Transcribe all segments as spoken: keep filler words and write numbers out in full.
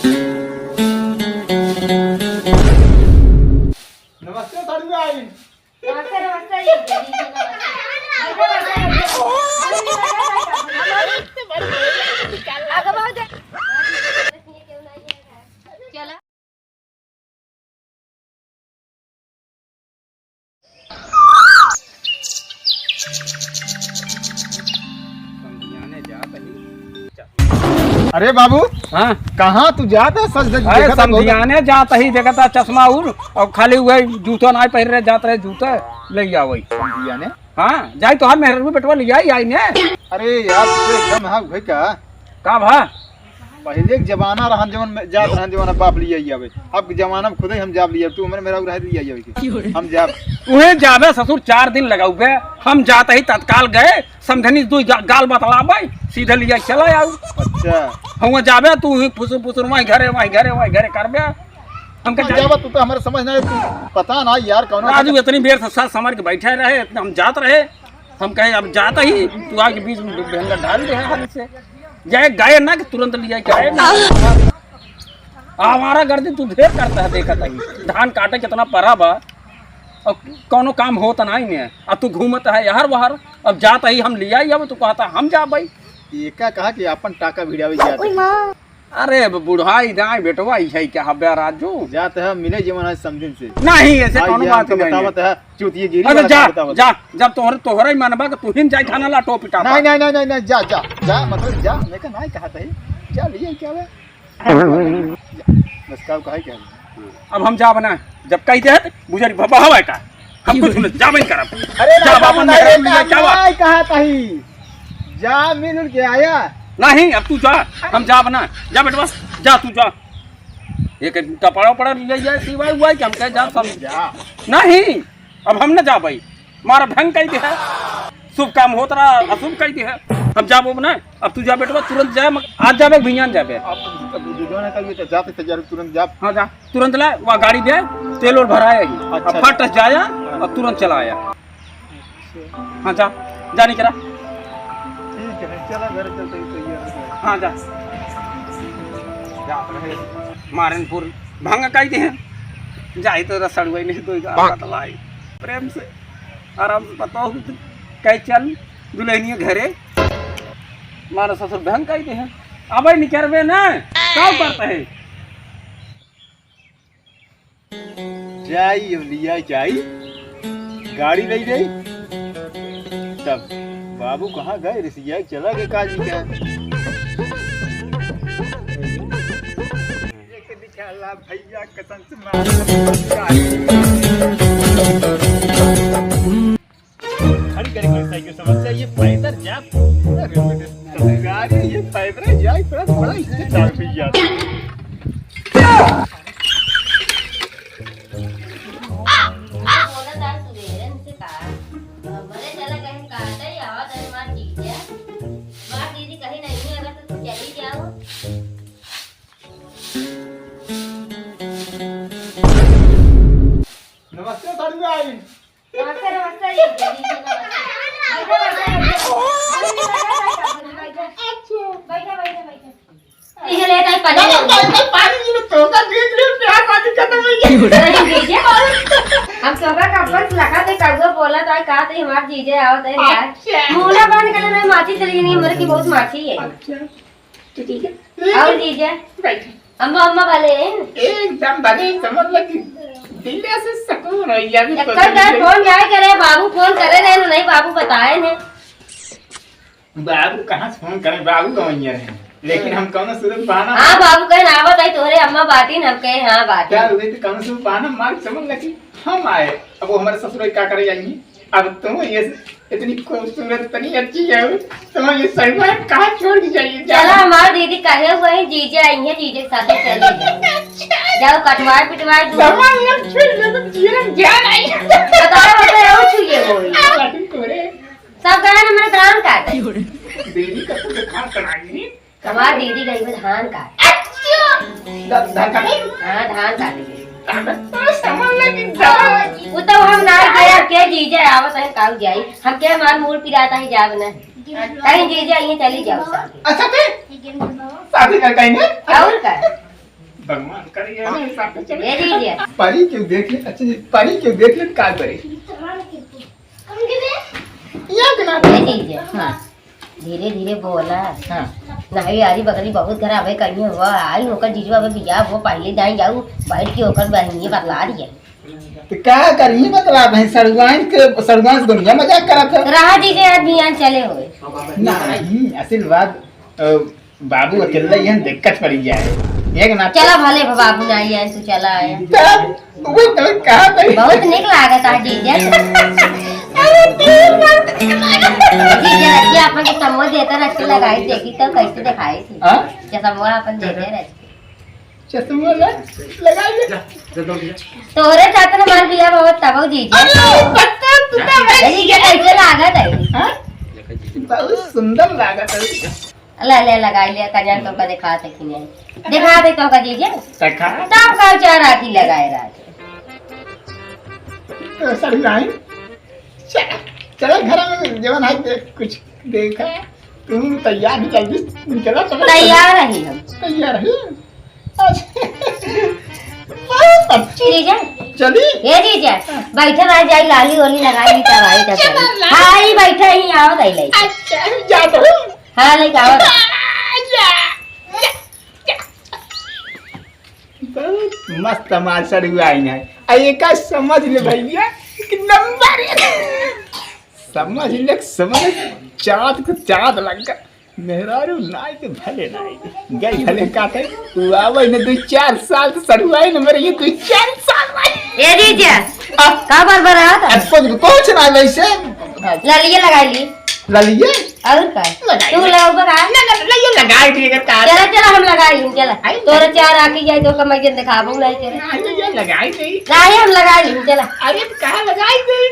नमस्ते साड़ू भाई। नमस्ते, नमस्ते, ये दीदी, नमस्ते। आगे बहुत है। चला। अरे बाबू, हाँ? कहाँ तू जात है? सज धज के अरे देखत है बहुत। समधियाने जात ही, देखत है चश्मा उर, और खाली वही जूता नाहीं पहिर रहे, जात रहे जूता ले आवई। समधियाने? हाँ, जाई तो हम मेहररू बेटवा ले आई, आई ने। अरे यार, तू एकदम हाँ भाई का? का भा? पहिले के जमाना रहन जवन में जात रहन जवन बाप लिया ही आवे। अब के जमाना में खुदे हम जाब लिया, तू हमरे मेहररू रहे लिया ही आवे के। हम जाब। उहे जाबे ससुर, चार दिन लगाउबे, हम जात ही तत्काल गए, समधनी दुई गा-, गाल बतलाबे, सीधे लिया चला आऊ। अच्छा। हुआ जाबे तू ही फुसुर फुसुर वहीं घरे, वहीं घरे, वहीं घरे करबे। हमके हम जा- जाबा तू तो हमारे समझ ना है, तू पता ना यार कौन राजू इतनी बेर से साथ संभाल के बैठे रहे, इतना हम जात रहे, हम कहे अब जात ही तू आके बीच में बेहंगा डाल दे हाथ से। जाए गए ना कि तुरंत लिया के आए ना। आवारा गर्दी तू ढेर करता है, देखत ही धान काटे कितना परा बा, और कौनो काम होत नाहीं है, अब तू घूमत है यहर वहर। अब जात ही हम लिया ही, अब तू कहता हम जा भाई। एका कहा कि आपन टाका भिड़ावे जात है। अरे अब बुढ़ाई दाई बेटवा, ई है क्या हब्बे राजू? जात है मिले जीवन है समधिन से। नहीं, ऐसे भाई कौनो ये बात हमके नहीं है। बतावत है, चूतिए गिरी अरे वाला जा, काम बतावत जा, है। जब तोहरे, तोहरे ही मनबा कि तू ही जाई थाना ला टोपी टापा। नहीं, नहीं, नहीं, नहीं, नहीं, जा, जा, जा, मतलब जा, मैं कहा नहीं कहा था ही। जा, लिए क्या हुआ? जा, बस का कहा क्या हुआ? अब हम जाब ना, जब कही दे त बुझारी भवा है का? हम कुछ नहीं, जाबे नहीं करब। अरे जा ना, बाबा, ना, ना, ना, क्या हुआ? नहीं कहा था ही। जा मिल उल के आया। नहीं, अब तू जा, हम जाब ना। जा बेटवा, जा तू जा। एक कपड़ा उपड़ा ले जाए, सिवाय हुआ है कि हम कहे जा सब। जा। नहीं, अब हम ना जाबे। मारा भंग कई दिहे। शुभ काम होत रहा, अशुभ कई दिहे। हम जाबो ना। अब तू जा बेटवा, तुरंत जाए, मग-, आज जाबे, भियान जाबे। अब, अब दो ना कल ये तो जाते थे जरूर तुरंत जा। हाँ जा, तुरंत ला, वहाँ गाड़ी दे, तेल ओल भराए ही। अच्छा। अब फट जाया, हाँ। अब तुरंत चला आया। अच्छा। हाँ जा, जा निकरा। ठीक है, चला घर चलते ही तैयार हो जाए। हाँ जा। जा रहे। मारनपुर भंग कई दिहे। जाई तो रसड़ुआ नहीं तो बतलाई। प्रेम से। आराम से बताओ, कहे चल दुल्हनिया घरे, मारा ससुर भंग कई दे हैं। अबे निकरबे ना, का करता है? जाई, अब लिया जाई, गाड़ी ले जाई। तब बाबू कहाँ गए? रिसिया चला गए काजी का। एक दिखाला भैया कसम से मार। खड़ी करे कोई साइकिल समस्या, ये पैदल जा। अरे बेटे, गाड़ी ये पैदल जाए, थोड़ा, थोड़ा इससे डाल भैया। बोला था सुबेरे से का, बोले चला कहीं काटे, आवा तो मार जीजा। मार दीदी कहीं नहीं है, अगर तो तू चली जाओ। नमस्ते साड़ू भाई। नमस्ते, नमस्ते, ये दीदी, नमस्ते। बैठा, बैठा, बैठा। बैठा, बैठा, बैठा। ये ले, ताई, पानी ले। पानी, पानी, ये तो का बीच में प्यार बाकी खत्म हो गया। नहीं, दीदी। हम तो का कब्बन से लगा थे, कौआ बोला था, कहा थे, हमार जीजे आओ, ताई, का? अच्छा। मुंह ना बंद कर ले, माछी चली गई, नहीं, मर की बहुत माछी है। अच्छा। तो ठीक है। और जीजा? बैठ। अम्मा, अम्मा भले हैं? एकदम भले, समझ लगी। दिल से सुकून हो गया, अभी तो एकर घर फोन जाए करे, बाबू फोन करे रहे, नहीं बाबू बताए ने। बाबू कहाँ से फोन करे, बाबू तो वहीं रहे। लेकिन हम कौनो सूरत बहाना हाँ, बाबू कहे ना आवत है, तोहरे अम्मा बाटी न, हम कहे हाँ बाटी। क्या हो गई थी, कौनो सूरत बहाना मार समझ लगी, हम आए। अब वो हमारे ससुर का करे जाएंगी। अब तुम ये इतनी खूबसूरत, इतनी अच्छी है, तुम ये सलमान कहाँ छोड़ के जाइए? चला, हमार दीदी कहे हुए हैं, जीजे आई हैं, जीजे के साथ चली जाओ। जाओ, कटवाए पिटवाए दो। सलमान लग छोड़ दे, तुम जीवन जान आई। बताओ, बताओ, और छुए हो। लड़की तोरे। सब गहन हमारे दान काट। दीदी का तो दिखा कराई। हमार दीदी गई बा धान काटे। अच्छा। ध-, धान काटे? हाँ, धान काटे। धान तो समझ लगी, धान। वो तो हम ना गए, अब के जीजे आवत है, काऊ जाई। हम के हमार मूड पिराता है, जाब ना। कहीं जीजे आई चली जाओ साथे। अच्छा, ते? साथे का कहीं है? और का? भगवान करे ये ना हिसाब से चले। ए जीजा। परी क्यों देख ले, अच्छा जी, परी क्यों देख ले, का करे? ये गिना। ए जीजा, हाँ। धीरे धीरे बोला। हाँ। नहीं, यारी बगली बहुत खराब है, कहीं हुआ, आई होकर जीजू, अबे बियाह हो, पहले जाए जाऊ, बैठ के होकर बहनिए बतला दिए। तो का करी, बतला दे, सड़ुआइन के, सड़ुआइन से दुनिया मजाक करत है। रहा जीजा, आज बियाह चले हुए। नहीं, असल बात, अ, बाबू अकेला ही है, दिक्कत पड़ी जाए। एक ना चला भले बाबू ना आई है, तू चला आया। तब वो गलत कहा था। बहुत निक लागत है जीजा। अरे, तीन बार तो चला गया। जीजा, रखिए, अपन के समोस देता रख के लगाई, देखी तो कैसे दिखाई थी। हाँ? चश्मा अपन देते रह। चश्मा ले, लगा ले। तोहरे साथ हमार बियाह बहुत तब जीजा। अरे, पत्ता, पत्ता, अरे, ये कैसे लागत है? हाँ? बहुत सुंदर लागत है। ले, ले, लगाई ले, कजर तोका दिखा दे कि नहीं। दिखा दे तोका जीजा। दिखा। तब का चार आँखी लगाए रहा। तो सर लाइन। चल, चल घर में जवन है, देख, कुछ देखा। तुम तैयार ही, जल्दी निकला, चलो। तैयार रही हम। तैयार रही। अच्छा। बहुत अच्छी। जीजा। चली। ए जीजा, बैठे रह जाई, लाली ओली लगाई, तब आई, तब चला, चली। लाली। हाँ, ई बैठे ही, आओ, दई ले। अच्छा, जा तो। हाँ, लेके आओ। आ, जा, जा, जा। बहुत मस्त हमार सड़ुआइन है। आ एका समझ ले भैया, एक नंबर एक। समझ ले, समझ ले, चाँद को चाँद लग गया। मेहरारू नाई तो भले नाई, गई भले काटे, तू आवे न दो चार साल तो सड़ुआइन मरे, ये दो चार साल भाई। ए जीजा, आ? का बरबरात है? अब कुछ, कुछ ना वैसे। ललिया लगाई ली। ललिया? और का? लगाई तू ले। लगाओ का? ना, ना, ललिया लगाई ली, अगर का? चला, चला, हम लगाई ली, चला। आई, तोरा चार आँखी जाए तो कमाई के दिखाबो नहीं, चला। ना, ललिया लगाई ली। नहीं, हम लगाई ली, चला। अरे, तो कहाँ लगाई ली?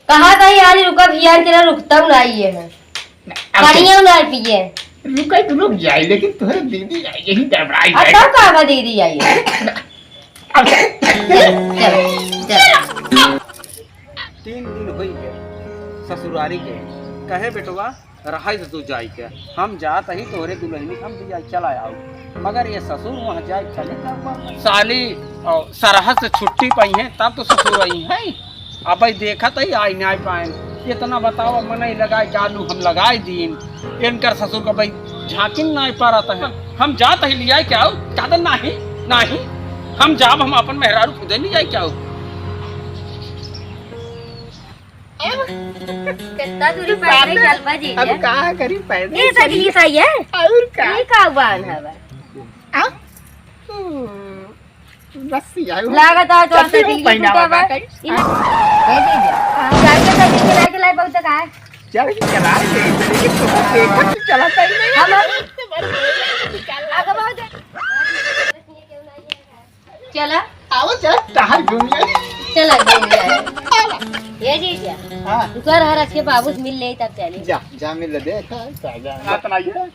कहा था यार, रुका भैया, तेरा रुकता हूँ ना, ये है। ना, अब पानी ना पिए। रुका तो रुक जाए, लेकिन तोहरे दीदी आई, यही गड़बड़ाई अब जाए। तब कहाँ का दीदी आई है? अब चल, चल, चल। तीन दिन होई गए ससुरारी के। कहे बेटवा, रहाई से तू जाई के, हम जात ही तोहरे दुल्हनी के हम दिया चला आओ। मगर ये ससुर वहाँ जाए चले का हुआ? साली, और सरहद से छुट्टी पाई है, तब तो ससुर आई है। अब भाई देखत ही आई नाई पाएन। इतना बताओ, मनई लगाए के आलू हम लगाए दीन, इनकर ससुर का भाई झांकिन नाई पारत है। हम जात ही लियाए के आओ, कहते नहीं, नहीं, हम जाब, हम अपन मेहरारू खुदे लियाए के आओ। कितना दूरी पैदल चल बा जीजा? अब का करी, पैदल ये चली। सही, सही है। और का? ये का बान हवा? आ? हम्म, बस यार। लागत है तो चलते ऐसे हो दिल पहिना टूटा बा। बात है। इन-, ए जीजा, चल के सही चला के लाई बहुत का है? चल के चला ले, लेकिन तो देखत तो चलाता ही नहीं। हम अब आगे बहुत चला। आओ, चला, टहल घूम ले। चला, घूम ले। आवा। ए जीजा, हाँ। तू कर हर अच्छे बाबू से मिल ले, तब चले। जा, जा, मिल ले, देख, हाँ, जा, जा।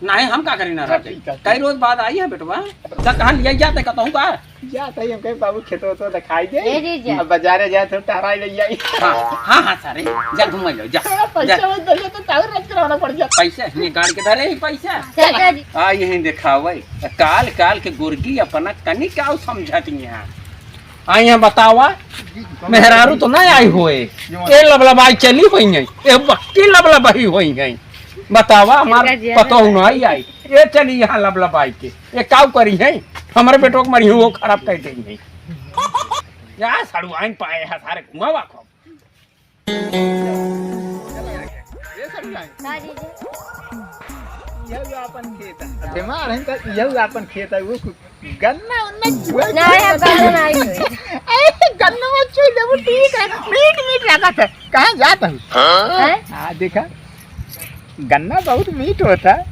नहीं, हम का करी ना रहते? ठीक है। कई रोज बाद आई है बेटवा। जा, कहाँ लिया जाते, कहता हूँ का? जा, तई हम कहे, बाबू, खेतो तो दिखाई दे। ए जीजा। अब बाजारे जाए, तो टहराई ले जाई। हाँ, हाँ, हाँ, सारे, जा, घूम लो, जा, थोड़ा पैसा जा। मत दे, तो टावर रख कराना पड़ जाता। पैसा, ये गाड़ के धरे ही पैसा। चल, चल। आ, यहीं दिखावे। काल काल के गुर्गी अपना कनी का समझत यहाँ। आ, यहाँ बतावा, मेहरारू तो ना आई होए। ये लबलबाई चली होई है, ये बक्की लबलबाई होई है। बतावा, हमार पतोह ना आई। ये चली यहाँ लबलबाई के, ये काऊ करी है? हमारे बेटो के मरी हूँ, वो खराब कर देंगे। या सड़ुआइन पाए है सारे घुमावा को। ये सब नहीं। का जीजा? यह जो अपन खेत है। बीमार है तो यह जो अपन खेत है, वो कुछ गन्ना उन्ना चुआ नहीं, अब गन्ना नहीं हुई। अरे, गन्ना में चुआ ले, वो ठीक है, मीठ मीठ लगा था। कहाँ जाता हूँ? हैं? हाँ, देखा, गन्ना बहुत मीठ होता है।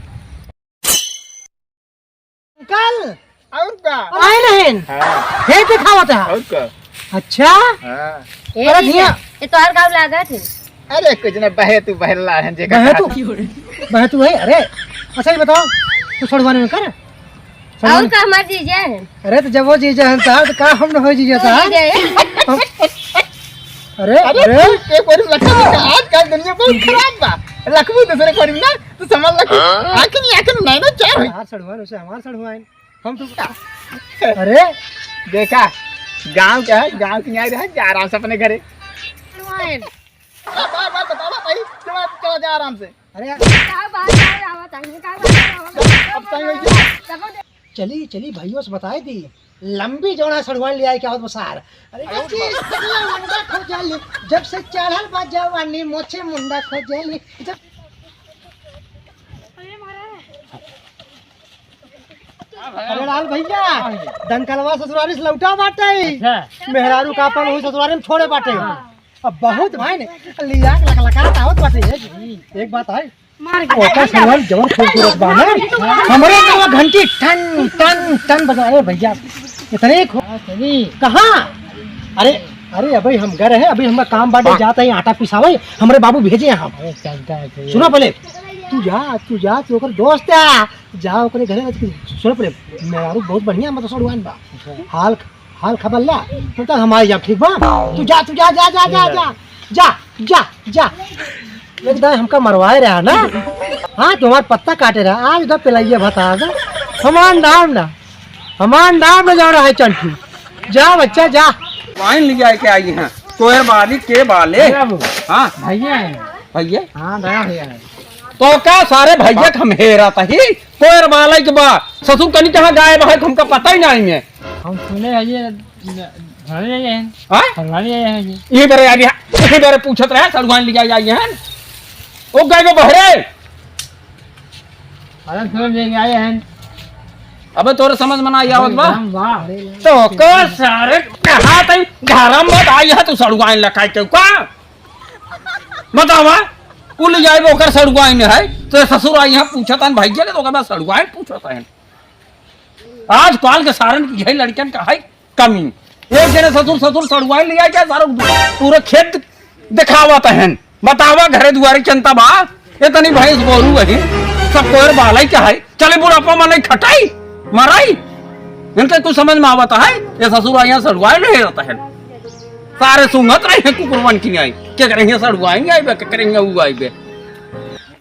अंकल, और का? आए नहीं। हाँ। हे दिखावत है। और का? अच्छा। हाँ। ए अरे भैया, भैया। ये तोहार गाँव लागत है। अरे कुछ ना, बहे तू बहला है जे बहे का तू। बहे तू है। अरे, अच्छा ये बताओ, तू सड़ुआइन में कर। और का हमार जीजा है? अरे तो जब वो जीजा है साहब, तो का हम न हो जीजा साहब? जीजा है। हम-, अरे, अरे, अरे। तू एक बार लखा, आजकल दुनिया बहुत खराब बा। लखबू दूसरे कोई ना, तो समझ लखबू। हाँ? आखिर, आखिर नैनो चार होई। हमार सड़ुआइन, उसे हमार सड़ुआइन। हम तो अरे, देखा, गाँव का है, गाँव की न्याय रहे, जा आराम से अपने घरे। बार बार बतावा भाई, चला, चला जा आराम से। अरे, का बात है, आवत है, का बात है, आवत है। अब टाइम हो गया। चली, चली, भइयों से बताए दी। लंबी जौन है सड़ुआइन ले आए, क्या होत बसार। अरे, ये चीज पहले मुंडा खोजली, जब से चढ़ल बा जवानी, मोछे मुंडा खोजली। जब अरे लाल भइया, दनकलवा ससुरारी से लौटा बाटे। अच्छा। मेहरारू का अपन वही ससुरारी में छोड़े बाटे। हाँ। अब बहुत भाई ने लिया के लकलकात आवत बाटे। एक, एक बात है, मार के ओकर सलवार जवन खूबसूरत बा ना, हमरे दिलवा घंटी टन, टन, टन बजा। अरे भइया, इतने खू-, हाँ, सही। कहाँ? अरे, अरे, अबे हम गए रहे, अबे हमरा काम बाटे, जात ही आटा पिसावे, हमरे बाबू भेजे हैं हम। अरे, चलता है, सही। सुनो पहले, तू जा, तू जा, तू ओकर दोस्त है, जा ओकरे घरे रह के सुन पड़े, मेहरारू बहुत बढ़िया, मतलब, सड़ुआइन बा। अच्छा। हाल, हाल खबर ला, तब तक हम आई जाब, ठीक बा? तू जा, तू जा, जा, जा, जा, ठीक है। जा, जा, जा, जा। एक दाई हमका मरवाए रहा ना, हाँ, तुम्हार पत्ता काटे रहा, आज उधर पिलाइए बता दो, हमार नाम ना, हमार नाम ना जान रहा है चंटू, जा बच्चा, जा। वाइन ले जाए के आई हैं, तोहर बाली के बाले। बाबू। हाँ। भइया है। भइया? हाँ, दया भइया है। तो का सारे भइया के हम हेरत ही? कोयर बालई के बा। ससुर कनी कहाँ गायब है, हमका पता ही नहीं है। हम सुने हैं ये घरे गए हैं। हाँ? फलवारी गए हैं ये। ये बरे अभी, ये बरे पूछत रहे, सड़ुआइन ले जाए, जाए हैं। ओ गए वो बहरे। अरे सुन ले आए हैं। अबे तोरे समझ में ना आवत बा? एकदम वाह। तो को सारे कहा तई धर्म मत आई है, तू सड़ुआइन लखाई के का? बतावा, कुल जाए ओकर सड़ुआइन है, तो ससुर आई यहाँ पूछत हन भइया के, तो ओकर बाद सड़ुआइन पूछत हन। आज काल के सारन की यही लड़कन का है कमी। एक जने ससुर, ससुर सड़ुआइन ले आए क्या सारा पूरा खेत दिखावत हन। बतावा, घरे दुआरे चंता बा, इतनी भैंस गोरू वही, सब कोयर बालई क्या है? चले बुढ़ापा में नहीं खटाई, मराई। इनके कुछ समझ में आवत है? ये ससुर यहाँ सड़ुआइन ले रहता है। सारे सूंघत रहे हैं कुकुरवन की आई, के करेंगे सड़ुआइन आई बे, के करेंगे ऊ आई बे।